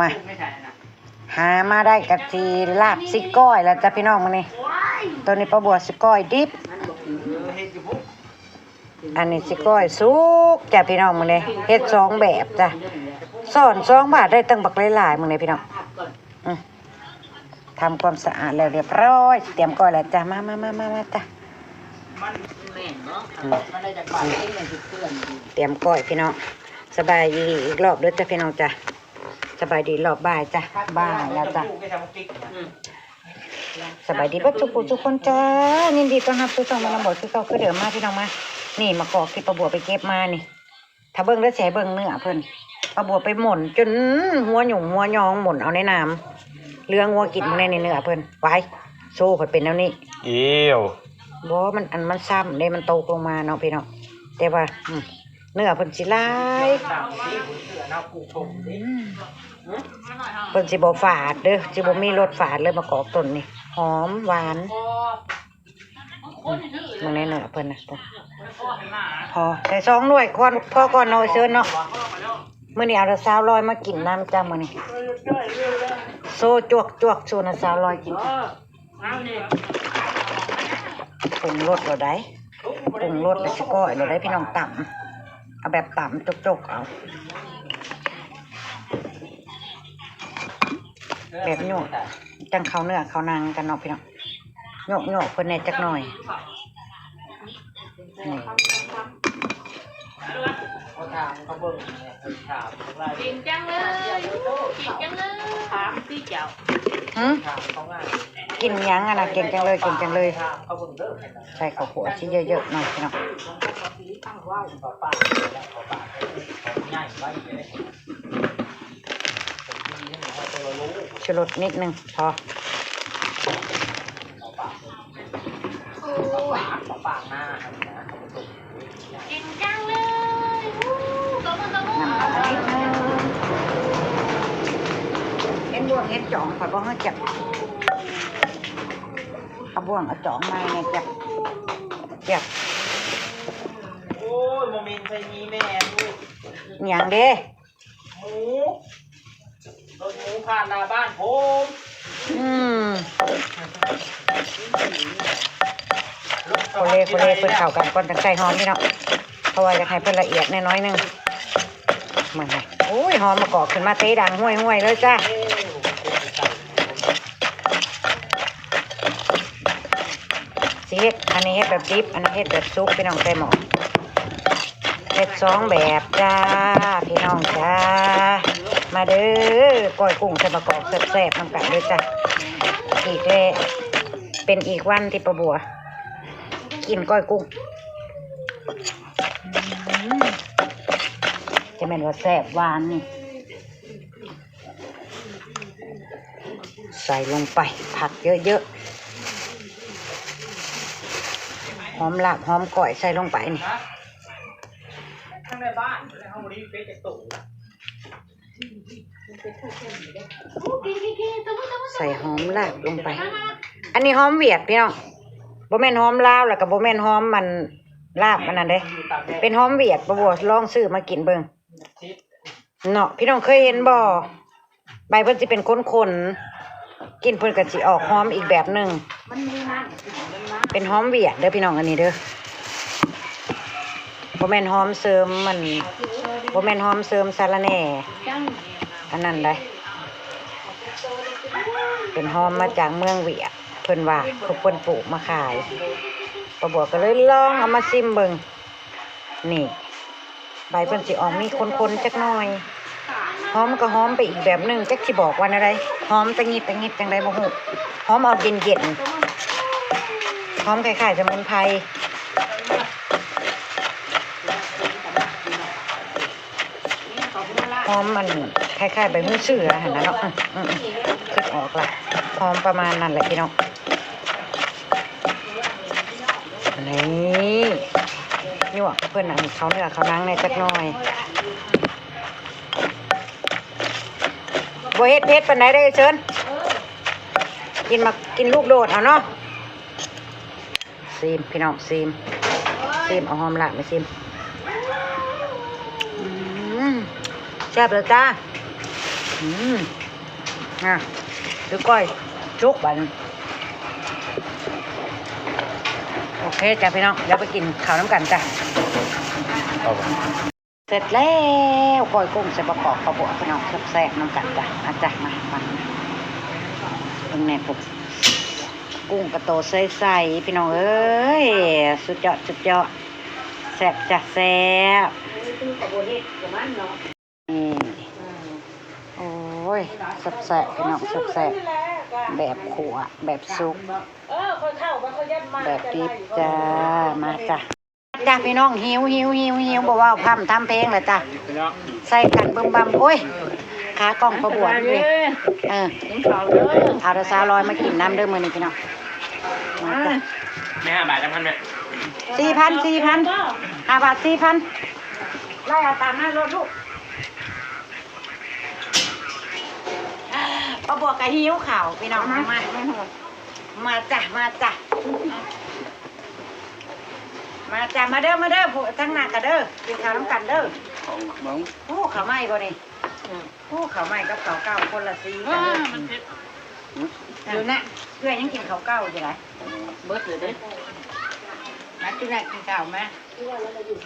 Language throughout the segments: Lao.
ມາ ຫາມາໄດ້ກະຊິລາບຊິກ້ອຍແລ້ວຈ້າພີ່ນ້ອງມື້ນີ້. ໂຕນີ້ປ້າບົວຊິກ້ອຍດິບ ອັນນີ້ຊິກ້ອຍສຸກຈ້າພີ່ນ້ອງມື້ນີ້. ເຮັດສອງແບບຈ້າ ຊ້ອນສອງບາດໄດ້ຕັ້ງບັກຫຼາຍໆມື້ນີ້ພີ່ນ້ອງ. ອືມ ທຳຄວາມສະອາດແລ້ວຮຽບຮ້ອຍ ຕຽມກ້ອຍແລ້ວຈ້າ. ມາໆໆໆ ມາຈ້າ ມັນແມ່ນເນາະ ອືມ ມັນໄດ້ຈາກບາດເອງ ມັນຊິເປື້ອນຢູ່ ຕຽມກ້ອຍພີ່ນ້ອງ. ສະບາຍດີອີກລອບເດີຈ້າພີ່ນ້ອງຈ້າ ສະບາຍດີລອບບ່າຍຈ້າ ບ່າຍແລ້ວຈ້າ. ອືມ ສະບາຍດີເບິດທຸກຜູ້ທຸກຄົນຈ້າ ຍິນດີຕ້ອນຮັບສູ່ຊ່ອງແມ່ນ້ຳບົວຄືເກົ່າຄືເດີມ. ມາພີ່ນ້ອງມາ ນີ້ໝາກກອກທີ່ປ້າບົວໄປເກັບມານີ້ ຖ້າເບິ່ງເດີ ຊິໃຫ້ເບິ່ງເນື້ອເພິ່ນ. ປ້າບົວໄປໝົນຈົນຫົວຫຍຸ້ງຫົວຍອງ ໝົນເອົາໃນນ້ຳ ເຫຼືອງົວກິນໃນເນື້ອເພິ່ນ. ໄວ້ ໂຊເພິ່ນເປັນແນວນີ້ ອີວ ບໍ່ ມັນ ອັນມັນຊ້ຳເດ້ ມັນຕົກລົງມາເນາະພີ່ນ້ອງ. ແຕ່ວ່າ ອືມ ເນື້ອເພິ່ນຊິຫຼາຍ ອືມ ເພິ່ນຊິບໍ່ຝາດເດີ ຊິບໍ່ມີລົດຝາດເລີຍ. ໝາກກອກຕົ້ນນີ້ຫອມຫວານ ເບິ່ງແນ່ເນື້ອເພິ່ນນະ ພໍ ໃສ່ສອງໜ່ວຍ ພໍກ່ອນເນາະ ເຊີນເນາະ. ມື້ນີ້ເອົາແຕ່ສາວລອຍມາກິນນຳຈ້າ ມື້ນີ້ໂຊຈວກໆ ໂຊນະສາວລອຍກິນ. ປຸງລົດແລ້ວໃດ໋ ປຸງລົດແລ້ວຊິກ້ອຍແລ້ວໃດ໋ພີ່ນ້ອງ. ຕຳ ເອົາແບບຕຳຈົກໆ ເອົາແບບໂຍກ ຈັ່ງເຂົ້າເນື້ອເຂົ້າໜັງກັນເນາະພີ່ນ້ອງ. ໂຍກໆເພິ່ນແດ່ຈັກໜ່ອຍ. ນີ້ ເກັ່ງຈັງເລີຍ ເກັ່ງຈັງເລີຍ ຖາມຕິເຈົ້າ. ຫືມ ກິນຫຍັງຫັ້ນນະ ເກັ່ງຈັງເລີຍ ເກັ່ງຈັງເລີຍ. ໃສ່ເຂົ້າຂົ້ວຊິເຍີະໆ ໜ້ອຍພີ່ນ້ອງ. ຊູລົດນິດໜຶ່ງພໍ. ເກັ່ງຈັງເລີຍ ຕບມື ຕບມື. ນ້ຳເຂົ້າໄປນິດໜຶ່ງ. ເຫັນບ່ວງເຫັນຈອງຂ້ອຍບໍ່ເຮີ້ຈັກ ເອົາບ່ວງເອົາຈອງມາໃຫ້ແດ່ຈັກ ຈັກ. ໂອ້ຍ ບໍ່ແມ່ນໃສ່ມີແມ່ນຫຍັງເດ້. ໝູ ລົດໝູຜ່ານໜ້າບ້ານໂພມ. ອືມ ໂຄເລໂຄເລ ເພິ່ນເຂົ້າກັນກ່ອນ ຈັ່ງໃສ່ຫອມນີ້ເນາະ ເພາະວ່າຢາກໃຫ້ເພິ່ນລະອຽດແດ່ໜ້ອຍໜຶ່ງ. ເບິ່ງໃຫ້ ໂອ້ຍ ຫອມໝາກກອກຂຶ້ນມາເຕະດັງຫ້ວຍໆເລີຍຈ້າ. ຊິເຮັດ ອັນນີ້ເຮັດແບບດິບ ອັນນີ້ເຮັດແບບສຸກ ພີ່ນ້ອງ ໃສ່ໝໍ້. ເຮັດສອງແບບຈ້າ ພີ່ນ້ອງຈ້າ ມາເດີ ກ້ອຍກຸ້ງໃສ່ໝາກກອກແຊບໆນຳກັນເດີຈ້າ. ອີກແລ້ວ ເປັນອີກວັນທີ່ປ້າບົວກິນກ້ອຍກຸ້ງ. ອືມ ຈະແມ່ນວ່າແຊບຫວານນີ້. ໃສ່ລົງໄປ ຜັກເຍີະໆ ຫອມລາບຫອມກ້ອຍໃສ່ລົງໄປນີ້. ໃສ່ຫອມລາບລົງໄປ. ອັນນີ້ຫອມຫວຽດພີ່ນ້ອງ ບໍ່ແມ່ນຫອມລາວ ແລ້ວກໍບໍ່ແມ່ນຫອມມັນລາບອັນນັ້ນເດ້ ເປັນຫອມຫວຽດ. ປ້າບົວລອງຊື້ມາກິນເບິ່ງ. ເນາະ ພີ່ນ້ອງເຄີຍເຫັນບໍ່? ໃບເພິ່ນຊິເປັນຂົນໆ ກິ່ນເພິ່ນກໍຊິອອກຫອມອີກແບບໜຶ່ງ ເປັນຫອມຫວຽດເດີພີ່ນ້ອງ. ອັນນີ້ເດີ ບໍ່ແມ່ນຫອມເສີມມັນ ບໍ່ແມ່ນຫອມເສີມສາລະແໜ່ ອັນນັ້ນໃດ ເປັນຫອມມາຈາກເມືອງຫວຽດ ເພິ່ນວ່າ ເພິ່ນປູກມາຂາຍ ປ້າບົວກໍເລີຍລອງເອົາມາຊິມເບິ່ງ. ນີ້ ໃບເພິ່ນຊິອອກມີຂົນໆຈັກໜ່ອຍ ຫອມກໍຫອມໄປອີກແບບໜຶ່ງ ຈັກຊິບອກວ່າແນວໃດ ຫອມຕະຫງິດຕະຫງິດຈັ່ງໃດບໍ່ຮູ້ ຫອມອອກເຢັນໆ ຫອມຄ້າຍໆສະໝຸນໄພ ຫອມມັນຄ້າຍໆໃບຫູເສືອຫັ້ນນະເນາະ. ອືມໆ ຄິດອອກລະ ຫອມປະມານນັ້ນແຫຼະພີ່ນ້ອງ. ນີ້ ຫຍວກໃຫ້ເພິ່ນ ອັນ ເຂົ້າເນື້ອເຂົ້າໜັງແດ່ຈັກໜ່ອຍ ບໍ່ເຮັດເຜັດປານໃດເດີເຊີນ ກິນໝາກ ກິນລູກໂດດເອົາເນາະ. ຊີມພີ່ນ້ອງ ຊີມ ຊີມ ເອົາຫອມລາບມາຊີມ. ອືມ ແຊບເລີຍຈ້າ. ອືມ ອ່ະ ຄືກ້ອຍສຸກບາດນີ້. ໂອເຄຈ້າພີ່ນ້ອງ ດຽວໄປກິນເຂົ້ານຳກັນຈ້າ. ເສັດແລ້ວ ກ້ອຍກຸ້ງໃສ່ບັກກອກ ເຂົ້າບວກ ພີ່ນ້ອງ ແຊບໆນຳກັນຈ້າ. ມາຈ້າ ມາ ມາ ເບິ່ງແດ່ພຸ້ນ ກຸ້ງກະໂຕໃສໆ ພີ່ນ້ອງເອີຍ ສຸດຍອດ ສຸດຍອດ ແຊບຈ້າ ແຊບ. ນີ້ ໂອ້ຍ ແຊບໆ ພີ່ນ້ອງ ແຊບໆ ແບບຂົ້ວ ແບບສຸກ ແບບດິບຈ້າ. ມາຈ້າ ຈ້າພີ່ນ້ອງ ຫິວໆໆໆ ບໍ່ເວົ້າພ່ຳທຳເພງລະຈ້າ. ໃສ່ກັນບຶມບຳ ໂອ້ຍ ຂາກ້ອງພໍ່ບວນເດ້. ເອີ ກິນເຂົ້າເດີ ເອົາແຕ່ສາວລອຍມາກິນນຳເດີມື້ນີ້ພີ່ນ້ອງ. ມາຈ້າ ແມ່ ຫ້າບາດຈັກພັນແມ່? ສີ່ພັນ ສີ່ພັນ ຫ້າບາດ ສີ່ພັນ ໄລ່ເອົາຕາມມາໂລດລູກ. ປ້າບວກກໍຫິວເຂົ້າພີ່ນ້ອງ. ມາ ມາ ມາ ມາຈ້າ ມາຈ້າ ມາຈ້າ ມາເດີ ມາເດີ ຜູ້ທາງໜ້າກໍເດີ ກິນເຂົ້ານຳກັນເດີ. ເຂົ້າໃໝ່ບໍ່ນີ້? ອືມ ໂອ້ ເຂົ້າໃໝ່ກັບເຂົ້າເກົ່າຄົນລະສີກັນເດີ. ຢູ່ນະ ເອື້ອຍຍັງກິນເຂົ້າເກົ່າຢູ່ໃດ. ເບິດເລີຍເດ້ ມາ ຈຸນະ ກິນເຂົ້າມາ.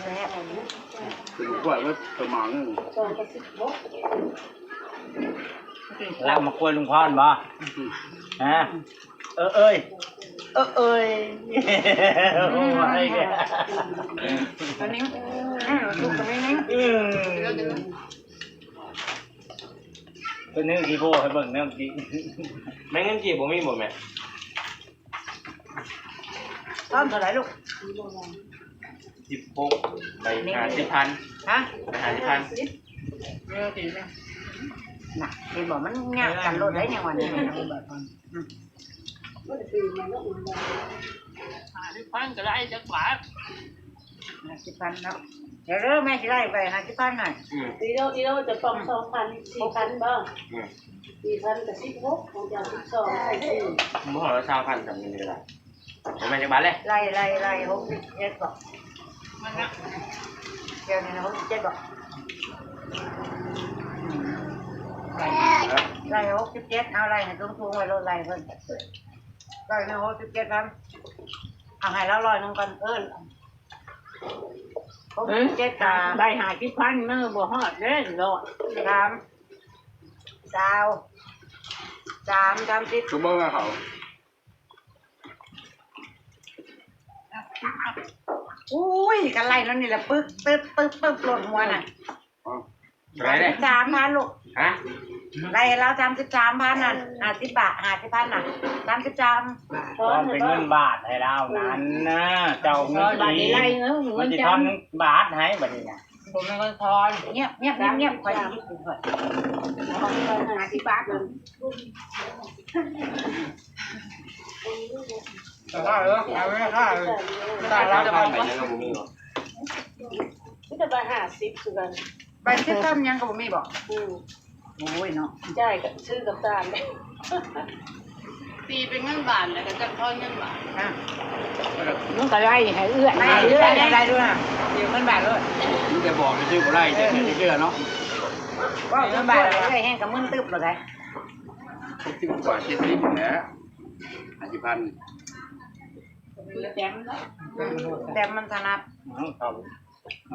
ແຊບ ກິນກ້ວຍເບິດປະມານໜຶ່ງ. ລາບມາກ້ວຍລຸງພອນບໍ່? ຮະ? ເອີ ເອີຍ ເອີ ເອີຍ ໂອ້ຍ ອັນນີ້ ອືມ ລູກກໍມີນີ້ ອືມ ເພິ່ນນີ້ຂີ້ໂພໃຫ້ເບິ່ງແນວກິນ. ແມ່ ເງິນກີບບໍ່ມີບໍ່ແມ່? ຕ້ອນເທົ່າໃດລູກ? ສິບຫົກ ໃບຫ້າສິບພັນ. ຮະ? ໃບຫ້າສິບພັນ. ເອີ ດີນະ ນະ ເຫັນບໍ່ ມັນຍາກກັນໂລດໄດ໋ ຍັງວ່ານີ້. ອືມ ຫ້າສິບພັນກໍໄດ້ຈັກບາດ. ຫ້າສິບພັນເນາະ. ເດີ ແມ່ຊິໄລ່ໄປຫ້າສິບພັນໃຫ້. ອືມ ອີໂດ ອີໂດ ຈະປອງສອງພັນ ສີ່ພັນບໍ່? ອືມ ສີ່ພັນກໍສິບຫົກ ຂອງເຈົ້າສິບສອງ ໃສ່ສີ່ ບໍ່ຮອດຊາວພັນຈຳເງິນກໍໄດ້. ບໍ່ແມ່ນຈັກບາດເລີຍ ໄລ່ ໄລ່ ໄລ່ ຫົກສິບເຈັດບໍ່? ມັນນະ ດຽວນີ້ນະ ຫົກສິບເຈັດບໍ່? ອືມ ໄລ່ ໄລ່ ຫົກສິບເຈັດ ເອົາໄລ່ໃຫ້ສູງໆໄວ້ໂລດ ໄລ່ເພິ່ນ ໄລ່ໃຫ້ຫົກສິບເຈັດພັນ. ເອົາໃຫ້ລາວຮ້ອຍໜຶ່ງກ່ອນ ເອີ ຫົກສິບເຈັດ ກະໄດ້ຫ້າສິບພັນ ມື້ບໍ່ຮອດເດ້ເນາະ. ສາມ ຊາວ ສາມ ສາມສິບ ຄືບໍ່ວ່າເຂົາ ໂອ້ຍ ຄັນໄລ່ແນວນີ້ລະປຶກ ປຶບ ປຶບ ປຶບ ໂລດຫົວນະ. ເທົ່າໃດເດ້? ສາມພັນລູກ. ຮະ? ໄລ່ໃຫ້ລາວສາມສິບສາມພັນນະ ຫ້າສິບບາດ ຫ້າສິບພັນນະ ສາມສິບສາມ ທອນເປັນເງິນບາດໃຫ້ລາວນັ້ນນະ ເຈົ້າເງິນກີບ ມັນຊິທອນເງິນບາດໃຫ້ບັດນີ້ນະ. ບໍ່ແມ່ນເງິນທອນ. ງຽບ ງຽບ ງຽບ ງຽບ ຂ້ອຍຊິກິນຂ້ອຍ ຫ້າສິບບາດ. ແຕ່ຖ້າເອີ ເອົາໄວ້ຖ້າເອີ ຖ້າລາວຈະມາ ມີແຕ່ໃບຫ້າສິບຄືກັນ ໃບສິບພັນຫຍັງກໍບໍ່ມີບໍ? ອືມ ໂອ້ຍເນາະ ຈ່າຍກັບ ຊື້ກັບຕານເດ້ ຕີເປັນເງິນບາດແລ້ວກໍຈັກທອນເງິນບາດ. ອ່ະ ມັນກໍໄລ່ໃຫ້ເອື້ອຍ ໄລ່ເອື້ອຍ ໄລ່ເອື້ອຍ ດຽວເງິນບາດໂລດ. ມີແຕ່ບອກຊື່ໆ ບໍ່ໄລ່ ເອີ ແຕ່ເທື່ອເນາະ ເວົ້າເງິນບາດເອື້ອຍແຮງກໍມຶນຕຶບໂລດໄດ໋. ຫົກສິບກວ່າ ເຈັດສິບແຫຼະ ຫ້າສິບພັນ ແຕ້ມເນາະ ແຕ້ມມັນຖະໜັດ.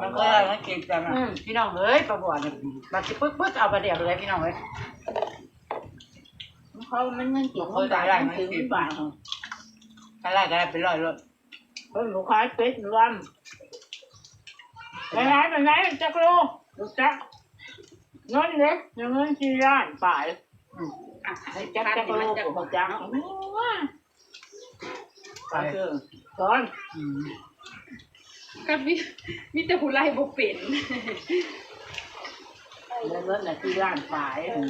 ມັນກໍໄດ້ມາກິນກັນນະ ອືມ ພີ່ນ້ອງເອີຍ ປາບົວນີ້ ບາດຊິປຶກໆ ເອົາບາດດຽວເລີຍ ພີ່ນ້ອງເອີຍ. ເຂົາມັນເງິນກິນ ມັນບາດ ມັນຖືກບາດ ຄັນໄລ່ກໍໄດ້ເປັນຮ້ອຍໂລດ. ເພິ່ນບໍ່ຂາຍເປັດລຳ ໄດ້ຫຼາຍປານໃດ ຈັກໂລ ບໍ່ຈັກ ເງິນເດ້ ເງິນສີ່ລ້ານປາຍ. ອືມ ຈັກ ຈັກໂລ ບໍ່ຮູ້ຈັກ. ໄປ ເອີ ສອນ ອືມ ກໍມີ ມີແຕ່ຜູ້ໄລ່ບໍ່ເປັນ ໄດ້ເງິນນະ ສີ່ລ້ານປາຍ. ເອີ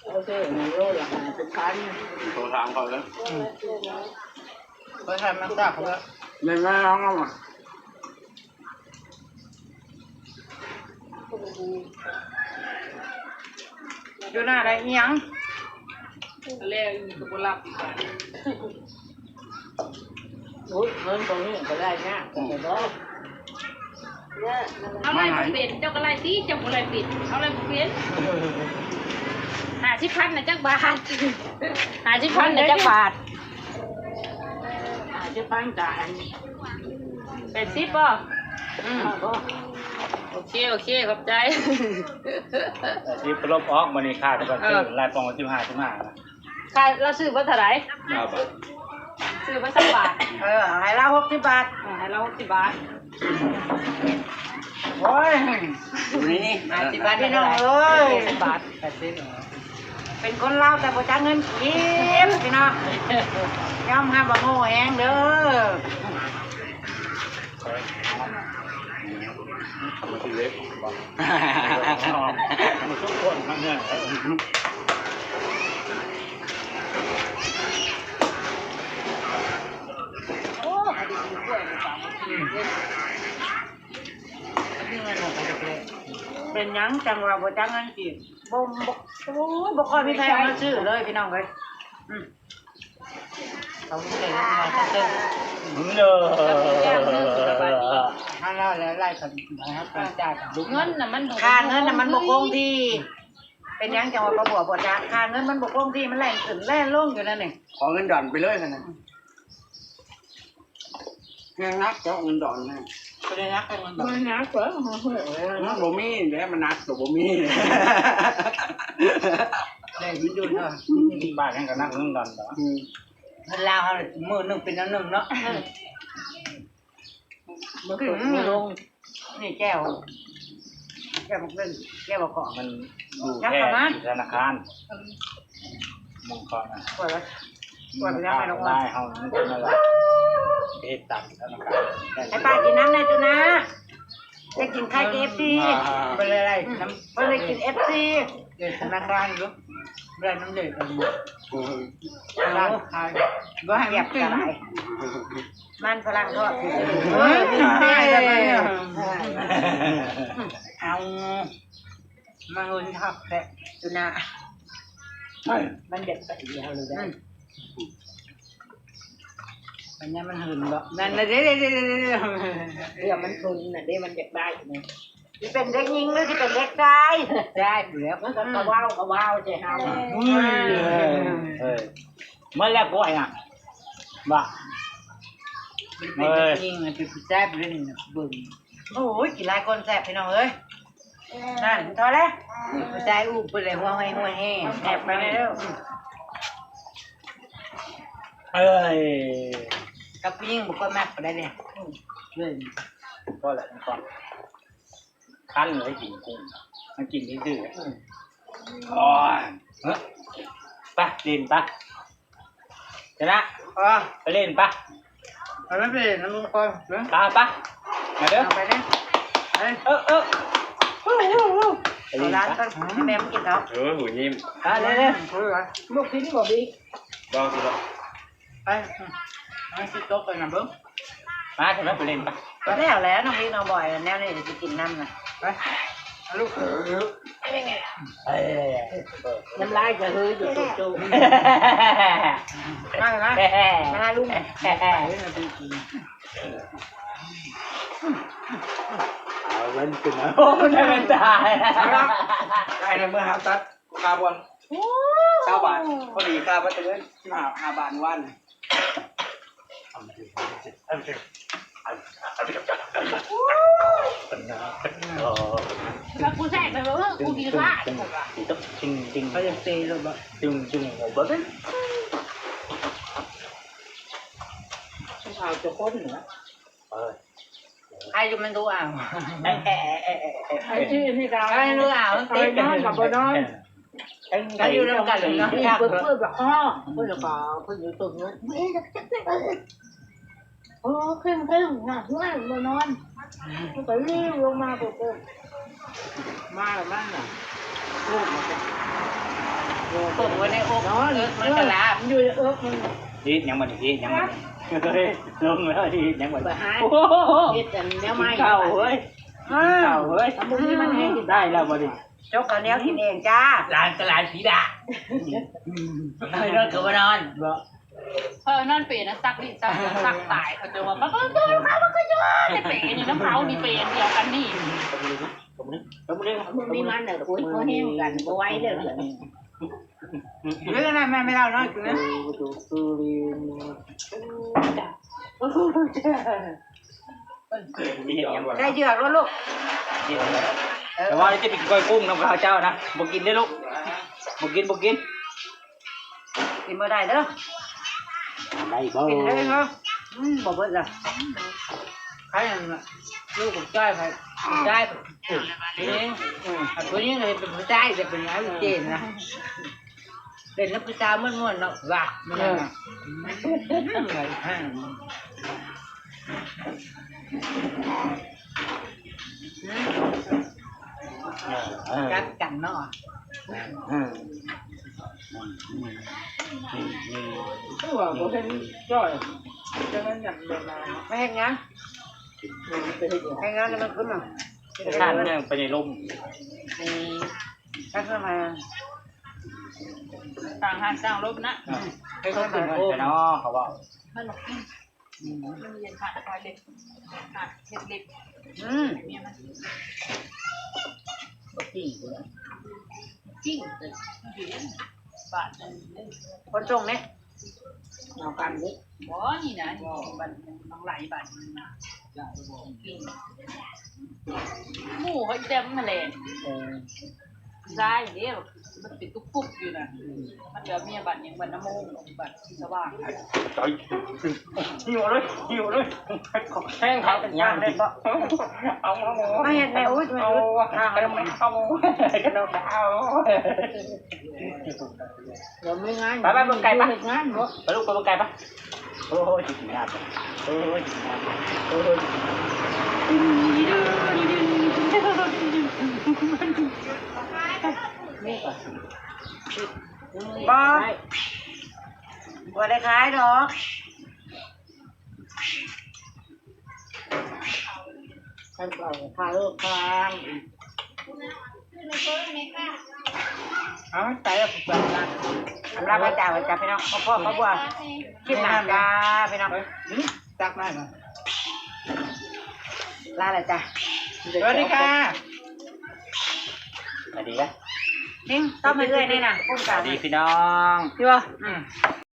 ເອົາເດີ ໂລລະຫ້າສິບພັນ ໂທຖາມເຂົາເດີ. ອືມ ໄປຖາມນາງສາວເຂົາເດີ ແມ່ນແມ່ເຮົາ. ຢູ່ໜ້າໄດ້ອີ່ຫຍັງ ແລ້ວອີ່ຫຍັງກໍບໍ່ຮັບອີກ. ໂອ້ຍ ເງິນຕົງນີ້ກໍໄດ້ຍາກ ອືມ ແຕ່ບໍ່ ເຮົາໄລ່ບໍ່ເປັນ ເຈົ້າກໍໄລ່ຕິ ເຈົ້າບໍ່ໄລ່ເປັນ ເຮົາໄລ່ບໍ່ເປັນ. ຫ້າສິບພັນນະຈັກບາດ? ຫ້າສິບພັນນະຈັກບາດ? ຫ້າສິບພັນກະອັນ ແປດສິບບໍ່? ອືມ ໂອເຄ ໂອເຄ ຂອບໃຈ. ແປດສິບລົບອອກ ມື້ນີ້ຂາດແຕ່ວ່າ ເອີ ຊື້ຫຼາຍປ່ອງ ສິບຫ້າ ສິບຫ້າ. ຂາຍ ລາວຊື້ເບິດເທົ່າໃດ? ຊາວບາດ. ຊື້ເບິດຊາວບາດ. ເອີ ໃຫ້ລາວຫົກສິບບາດ. ເອີ ໃຫ້ລາວຫົກສິບບາດ. ໂອ້ຍ ຢູ່ໃນນີ້ ຫ້າສິບບາດ ພີ່ນ້ອງເອີຍ ຫ້າສິບບາດ. ເປັນຄົນລາວແຕ່ບໍ່ຈັກເງິນກີບ ພີ່ນ້ອງ ຍອມຮັບວ່າໂງ່ແຮງເດີ. ເປັນຫຍັງຈັ່ງວ່າບໍ່ຈັກເງິນກີບ? ບໍ່ ບໍ່ ໂອ້ຍ ບໍ່ຄ່ອຍມີໃຜເອົາມາຊື້ເລີຍ ພີ່ນ້ອງເອີຍ. ອືມ ເອົາເງິນມາເຕີມ ເອີ ເງິນນະມັນບໍ່ຄົງທີ່. ເປັນຫຍັງຈັ່ງວ່າບໍ່ບົວບໍ່ຈາກ? ຄ່າເງິນມັນບໍ່ຄົງທີ່ ມັນແລ່ນຂຶ້ນແລ່ນລົງຢູ່ນັ້ນນີ້. ຂໍເງິນດອນໄປເລີຍຊັ້ນນະ. ແຮງໜັກເຈົ້າເງິນດອນນະ. ບໍ່ໄດ້ໜັກແຕ່ເງິນດອນ. ບໍ່ໄດ້ໜັກເດີ. ມັນບໍ່ມີແຫຼະ ມັນໜັກກໍບໍ່ມີ. ແລ້ວຢູ່ເດີ. ບາດແຮງກໍໜັກເງິນດອນດອກ. ອືມ ເງິນລາວເຮົາມື້ໜຶ່ງເປັນແນວໜຶ່ງເນາະ. ອືມ ມື້ຂຶ້ນມື້ລົງ. ນີ້ແຈ່ວ ແຈ່ວໝາກເລັ່ງ ແຈ່ວບັກກອກ. ມັນຢູ່ແຄ່ທີ່ທະນາຄານ. ອືມ ມັນກໍນະ ກວດແລ້ວ ກວດໄປແລ້ວ ໄປລົງ ລາຍເຮົາມັນເປັນນັ້ນແຫຼະ ເຮັດຕາມທະນາຄານ. ໃຫ້ປ້າກິນນ້ຳແດ່ ຕູນາ ຢາກກິນໄຂ່ ເອັຟຊີ ອ່າ ບໍ່ໄດ້ໄດ້ ອືມ ນຳ ບໍ່ໄດ້ກິນ ເອັຟຊີ ເຮັດທະນາຄານຢູ່ ບໍ່ໄດ້ນຳເດັກ. ອືມ ຮ້ານຂາຍ ບໍ່ໃຫ້ມັນເປັນ. ມັນຝຣັ່ງທອດຊື່ໆ. ໂອ້ຍ ຕາຍແລ້ວບັດນີ້. ເອົາ ມາເງິນຄັກແທ້ ຕູນາ. ມັນຢາກໄປດຽວເລີຍ. ອືມ ອັນນີ້ມັນຫຶງບໍ່? ນັ້ນນະເດ້ ເລື່ອງມັນທົນນະເດ້ ມັນຢາກໄດ້ນະ. ຊິເປັນເດັກຍິງ ຫຼື ຊິເປັນເດັກຊາຍ? ຊາຍຢູ່ແລ້ວ. ມັນກໍກະເວົ້າ ກະເວົ້າໃສ່ເຮົາ. ເອີ ເອີ ເອີ ໝົດແລ້ວກວຍນະ ວ່າ ເປັນເດັກຍິງ ເປັນຜູ້ຊາຍ ເບິ່ງ. ໂອ້ຍ ກິນຫຼາຍຄົນແຊບ ພີ່ນ້ອງເອີຍ. ນັ້ນ ພໍແລ້ວ ຜູ້ຊາຍອູບເພິ່ນເລີຍ ຫົວໄຮ່ຫົວແຮ່. ແຊບໄປເດີ. ເອີຍ ກັບຜູ້ຍິງບໍ່ຄ່ອຍມັກປານໃດເດ້. ອືມ ເລີຍ ພໍແລ້ວ ພໍ. ຄັນເລີຍກິນກຸ້ງ ມັນກິນຊື່ໆ. ອືມ ໂອ້ຍ ເອີ ໄປຫຼິ້ນໄປ ຊະນະ. ເອີ ໄປຫຼິ້ນໄປ ໄປ ໄປຫຼິ້ນນຳລຸງກ່ອນເດີ. ໄປ ໄປ ມາເດີ ໄປເດີ. ເອີ ເອີ ໄປຫຼິ້ນໄປ ແມ່ມັນກິນເຂົ້າ. ເອີ ຫູຍິ້ມ ໄປເດີ. ລູກຊິນບໍ່ບີ ບໍ່ກິນດອກ. ໄປ ມັນຊິຕົກໄປນຳເບິ່ງ. ມາ ຊະນະ ໄປຫຼິ້ນໄປ. ແລ້ວແຫຼະ ນ້ອງອີນ້ອງບອຍ ແນວນີ້ຊິກິນນຳນະ. ໄປ ເອົາລູກ. ເອີ ນ້ຳລາຍຈະເຮີຢູ່ໂຈະໆ. ມາ ມາ ມາ ລຸງ. ເອົາເງິນຂຶ້ນມາ. ໂອ້ ໄດ້ແວ່ນຕາ. ໄດ້ເລີຍ ມື້ຫາຕັດ ຄ່າບ່ອນ ຊາວບາດ ພໍດີຄ່າບັດເຕີນ ສິບຫ້າ ຫ້າບາດມື້ວານ. ແລ້ວກູແຊງໄປວ່າ ເອີ ກູຂີ້ຄ້ານ ເຂົາຢາກເຕະໂລດບໍ່? ຜູ້ສາວຈັກຄົນນະ? ເອີ ໃຜຢູ່ມັນດູເອົາ ໃຜຢູ່ນີ້ກໍໃຜດູເອົາ ມັນຕິດກັນ ນອນກໍບໍ່ນອນ. ເອີ ກໍຢູ່ນຳກັນເນາະ ເພິ່ນ ເພິ່ນກໍ ເພິ່ນກໍ ເພິ່ນຢູ່ຕົນນັ້ນ ໂອ້ ເຄັ່ງໆ ໜັກເຮືອນບໍ່ນອນ ມັນກໍລີ້ວລົງມາ ເພິ່ນ ມາແລ້ວມັນນະ ໂອ້ ມັນກໍ ຕົກໄວ້ໃນອົກ ເອີ ມັນກໍລາບ ມັນຢູ່ໃນເອິກມັນ. ເຮັດຫຍັງບັດນີ້ ເຮັດຫຍັງບັດນີ້ ເຮີ້ຍ ລົງແລ້ວ ເຮັດຫຍັງບັດນີ້ ໂອ້ໂຫ ເຮັດອັນແນວໃໝ່ ກິນເຂົ້າເວີ້ຍ ກິນເຂົ້າເວີ້ຍ ບໍ່ມີມັນໃຫ້ກິນ ໄດ້ແລ້ວບັດນີ້ ຈົກເອົາແນວກິນເອງຈ້າ ຫຼານກໍຫຼານສີດາ ນອນກໍບໍ່ນອນ ບໍ່ ເອີ ນັ້ນເປັນນະ ສັກນີ້ສັກ ສັກຕາຍ ເຂົາເຈົ້າວ່າ ປະເພາະເຂົາ ມັນກໍຢູ່ໃນເປນີ້ນຳເຮົານີ້ ເປດຽວກັນນີ້ ມັນມີມັນເດີ ໂອ້ຍ ພໍແຮງກັນ ບໍ່ໄຫວແລ້ວດຽວນີ້. ເລື່ອງນັ້ນແມ່ນແມ່ເລົ່າເນາະ ຄືນະ ໄດ້ເຍອະແລ້ວລູກ. ແຕ່ວ່າຈະໄປກິນກ້ອຍກຸ້ງນຳເຂົາເຈົ້ານະ ບໍ່ກິນເດີ້ລູກ ບໍ່ກິນ ບໍ່ກິນ. ກິນບໍ່ໄດ້ເດີ້ ໄດ້ບໍ່ ກິນໄດ້ເນາະ. ອືມ ບໍ່ເບິດລະ ໃຜຫັ້ນລະ ລູກບັກຈ້ອຍ ໄຜ ຜູ້ຊາຍ ຜູ້ຍິງ ເອີ ຜູ້ຍິງເຮັດເປັນຜູ້ຊາຍ ແຕ່ເປັນຫຍັງເຈນນະ ເປັນນຳຜູ້ສາວມ່ວນໆເນາະ ວ່າ ເອີ ມັນນະ ອືມ ເອີ ກັດກັນເນາະ ເອີ ຄືວ່າບໍ່ເຫັນຈ້ອຍ ຈັ່ງນັ້ນຫຍັງແບບນັ້ນເນາະ ມາເຮັດຫຍັງ ເຮັດຫຍັງ ເຮັດຫຍັງແລ້ວມັນຂຶ້ນມາ ທ່ານຍັງໄປໃນລົມ ອືມ ທ່ານຂຶ້ນມາ ຕ່າງຮ້ານຕ່າງລົມນະ ເຮັດເພິ່ນເນາະ ເຂົາເວົ້າ ມັນບໍ່ກິນ ອືມ ມັນເຮັດຂາດຄວາຍເລັກ ຂາດເຮັດເລັກ ອືມ ເມຍມັນ ບໍ່ຈິງເລີຍ ຈິງເລີຍ ບາດນັ້ນ ຄົນສົ່ງເດ້ ເອົາກັນເດ້ ບໍ່ ນີ້ນະ ນີ້ບັດ ນ້ອງໄຫຼບັດນີ້ນະ ໝູ່ເຂົາອີແຕ້ມຫັ້ນແຫຼະ ເອີ ຊາຍເດ້ ມັນເປັນຕຸກປຸກຢູ່ນະ ມັນເຫຼືອເມຍບັດຫຍັງ ບັດນະໂມ ບັດສະຫວ່າງ ຈ່ອຍ ຫິວເລີຍ ຫິວເລີຍ ແຮງຄັກ ຍ່າງເລີຍ ເອົາ ເອົາ ເອົາ ມາເຮັດແມ່ອຸດ ແມ່ອຸດ ເອົາ ເອົາ ເອົາ ດຽວມີງານ ໄປ ໄປເບິ່ງໄກ່ປະ ເຮັດງານບໍ່ ໄປລູກ ໄປເບິ່ງໄກ່ປະ ໂອ້ຍ ຊິກິນນ້ຳ ໂອ້ຍ ຊິກິນນ້ຳ ໂອ້ຍ ຊິກິນນ້ຳ ບໍ່ ບໍ່ໄດ້ຂາຍດອກ. ຄັນເຂົາຂາຍໂລດຄາງ ເອົາໃສ່ແລ້ວ ອຳລາພະເຈົ້າ ເຈົ້າພີ່ນ້ອງ ພໍ່ພໍ່ພໍ່ບົວ ຄລິບໜ້າຈ້າພີ່ນ້ອງ ຕັກມາ ລາແລ້ວຈ້າ ສະຫວັດດີຄ່ະ ສະຫວັດດີລະ ນິງ ຕອບໃຫ້ເອື້ອຍແດ່ນະ ກຸ້ມກາ ສະຫວັດດີພີ່ນ້ອງ ຢູ່ບໍ່ ອືມ.